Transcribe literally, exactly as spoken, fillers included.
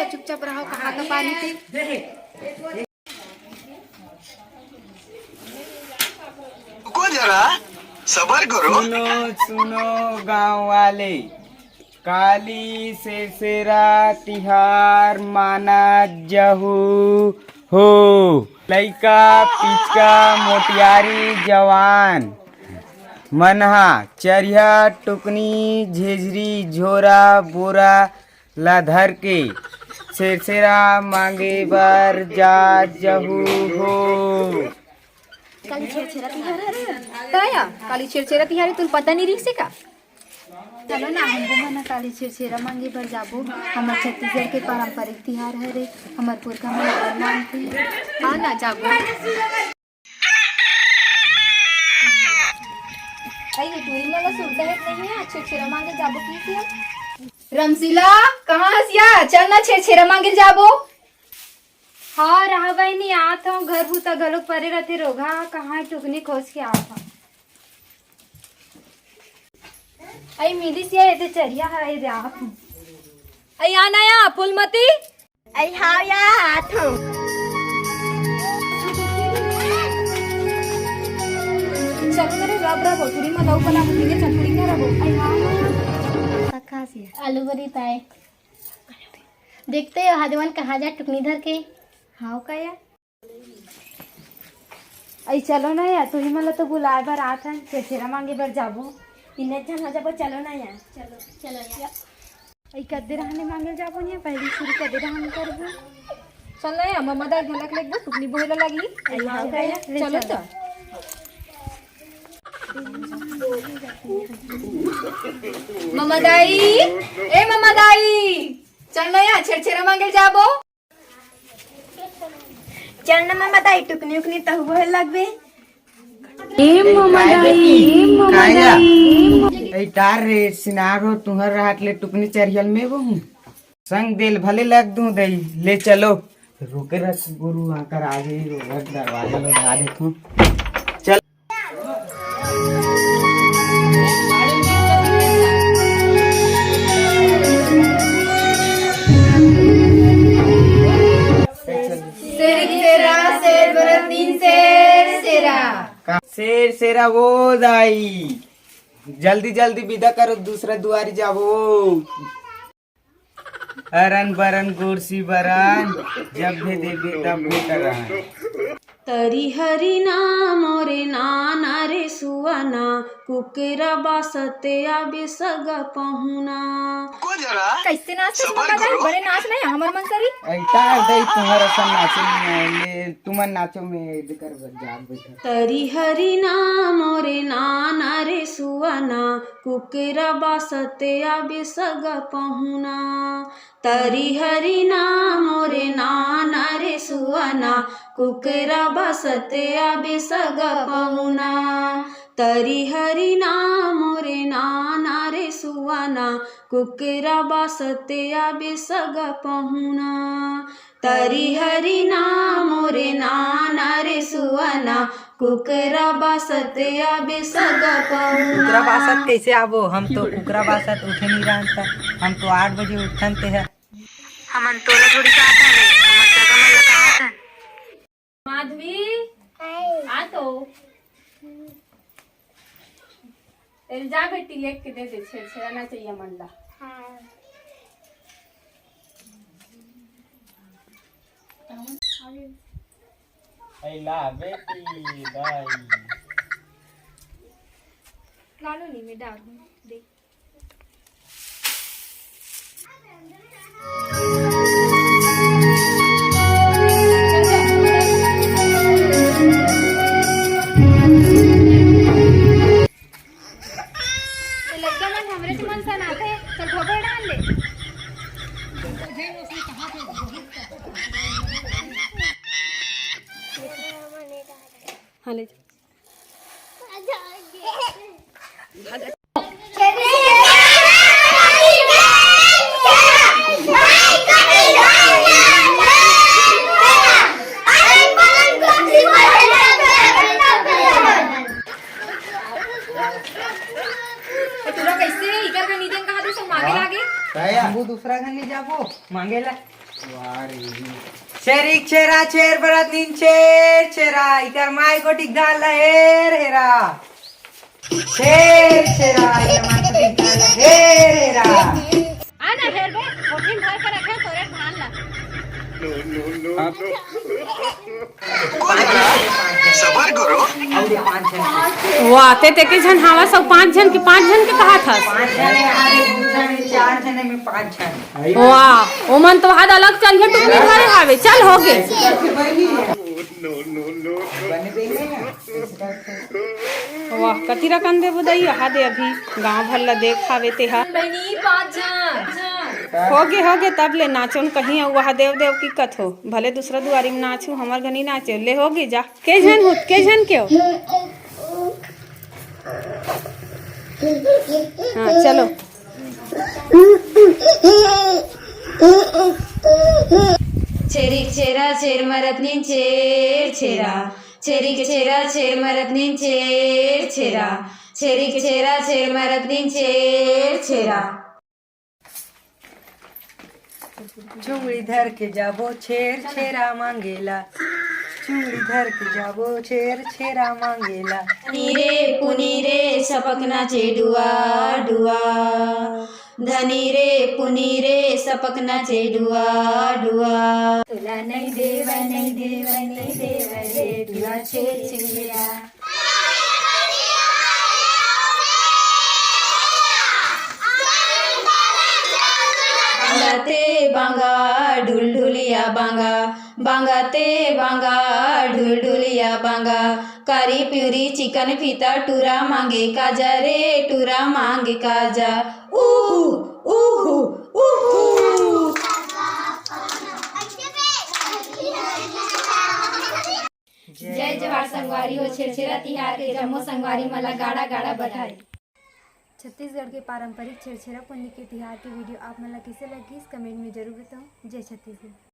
चुपचाप रहो, कहाँ का पानी थी। रुको जरा, सबर करो। सुनो, सुनो गांव वाले, काली छेरछेरा तिहार माना जहू हो। लइका, पिचका, मोटियारी, जवान मन हा चरिहा, टुकनी, झिझरी, झोरा, बोरा ला धर के छेरछेरा मांगे बर जा जहू हो। काली छेरछेरा तिहार हरे। त या, काली छेरछेरा तिहार हे, तुला पता नहीं रहिसे का? चलो ना, हमको मन काली छेरछेरा मांगे बर जाबो। हमर छत्तीसगढ़ के पारंपरिक तिहार हरे, हमर पुरखा मन अपन मानथे। हाँ ना, जाबो। अई, ये टूरी मन ला सुरता हे नहीं हे, छेरछेरा मांगे जाबो की किया? रमशीला, कहाँ हस या? चल ना, छेरछेरा मांगे जाबो। हाँ, रहा बहिनी, आत हूँ, घर भूता घलो परे रथे, रोगहा कहाँ हे, टुकनी खोज के आत हूँ। अई मिलिस या, एदे चरिहा हे, एदे आत हूँ। अई आ ना या, फूलमती। अई हाँ या, आत हूँ। चलो मेरे रब रबो, टूरी मन लऊ बना के चटुरी का रबो। अई हाँ। आलू बरी ताय। देखते हो, हाजवन कहाँ जा टुकनी धर के। हाँ का या? अई चलो ना या, तुही मन ला तो बुलाए बर आत हन, छेरछेरा मांगे बर जाबो। तीने झन हो जाबो, चलो ना या। चलो, चलो या। अई कदे रहने मांगे जाबो ने, पहली शुरू कदे रहने करबो। चल ना या, ममा दाई घलक लेगबो, टुकनी बोहे ला लगी। अई हाँ का या, ले चलो चलो। तो। ममा दाई, ए ममा दाई, चल ना या, छेरछेरा मांगे जाबो। चल ना ममा दाई, टुकनी उकनी तहु बोहे लगबे। ए ममा दाई, ए ममा दाई। ए तार रे, सिनार हो, तुहर राहत ले टुकनी चरिहल में बहू। संग देल भले लग दूं दई, ले चलो। रुके रस गुरु आकर आ गई, रोहत दरवाजा लो धा देखो। चल। शेर शेरा, शेर बरत नीन शेर शेरा। का-, शेर शेरा वो दाई, जल्दी जल्दी विदा करो, दूसरा दुआरी जाबो। अरन बरन गोरसी बरन, जब भी देबे तब भी करन। तरी हरी ना मोरे नाना रे सुअना, कुकरा बासत आबे सगा पहुना। रुको जरा, कैसे नाचते सबर ममा दाई? करो। बड़े नाच नहीं हमर मन सरी। ऐता दई तुम्हारा सन नाचे नहीं आए, ले तुमन नाचो में एदे कर जाग बैठा। तरी हरी ना मोरे नाना रे सुअना, कुकरा बासत आबे सगा पहुना। तरी हरी ना मोरे नाना रे सुअना, कुकरा बासत आबे सगा पहुना। तरी हरी ना मोरे नाना रे सुअना, कुकरा बासत आबे सगा पहुना। तरी हरी ना मोरे नाना रे सुअना, कुकरा बासत आबे सगा पहुना। कुकरा बासत कैसे आबो? हम तो कुकरा बासत उठे नहीं रहन त, हम तो आठ बजे उठथन ते ह। हमन तोला थोड़ी चाहत हन रे, हमर सगा मन ला चाहत हन। माधवी, आ तो। एल जा बेटी, लेके दे दे, छेरछेरा ना चाहिए मन ला। हाँ। अइला बेटी, दाई। लालो नी में डाल दे। ये लड़का मन हमरे से मन सनाथे, चल भगोड़ा डाल ले। हाँ, ले जा। ए, तोला कैसे इकर का निदेन कहा दे, सब मांगे हाँ। लागे? काया? हमू दूसरा घर नहीं जाबो, मांगे ला। वाह रे। छेरिक छेरा, छेर बरत नीन छेर छेरा, इकर माई गोटिक धान ला हेर हेरा। छेर छेरा, इकर माई गोटिक धान ला हेर हेरा। आ ना हेर बे, कोठिन भर के रखे तोरे धान ला। सबर करो। वाह, ते तेके झन हावस अउ पांच झन के, पांच झन के कहात हस। पांच झन हे, अरे, दू झन हे, चार झन हे, में पांच झन। वाह, ओमन तो हाद अलग चल हे, टुकनी धरे हावे। चल, होगे। वाह, कति रकन दे बुदई, हा दे अभी गांव भर ला देख हावे तेहा। बहिनी, पांच झन। होगे, होगे, तब ले नाचोन कहीं अउ वहा देव देव की कथो। भले दूसरा दुआरी में नाचू, हमर घनी नाचे। ले होगे जा। के झन हो, के झन के हो? हाँ, चलो। छेरिक छेरा, छेर मरत नीन छेर छेरा। छेरिक छेरा, छेर मरत नीन छेर छेरा। छेरिक छेरा, छेर मरत नीन छेर छेरा। चुंगड़ी धर के जाबो छेर छेरा मांगेला। चुंगड़ी धर के जाबो छेर छेरा मांगेला। धनी रे पुनी रे सपक नाचे डुआ डुआ। धनी रे पुनी रे सपक नाचे डुआ डुआ। तोला नहीं देव, नहीं देव, नहीं देव रे डुआ छेर छेरा। बांगा ते बांगा ढुलढुलिया बांगा, बांगा ते बांगा ढुलढुलिया बांगा। कारी प्यूरी चिकन फीता टूरा मांगे काजा रे टूरा मांगे काजा। ऊहू, ऊहू, ऊहू। जय जोहार संगवारी हो, छेरछेरा तिहार के जम्मो संगवारी मन ला गाड़ा गाड़ा बधाई। छत्तीसगढ़ के पारंपरिक छेरछेरा पुन्नी के तिहार के वीडियो आप मन ला कइसे लगिस, कमेंट में जरूर बताओ। जय छत्तीसगढ़।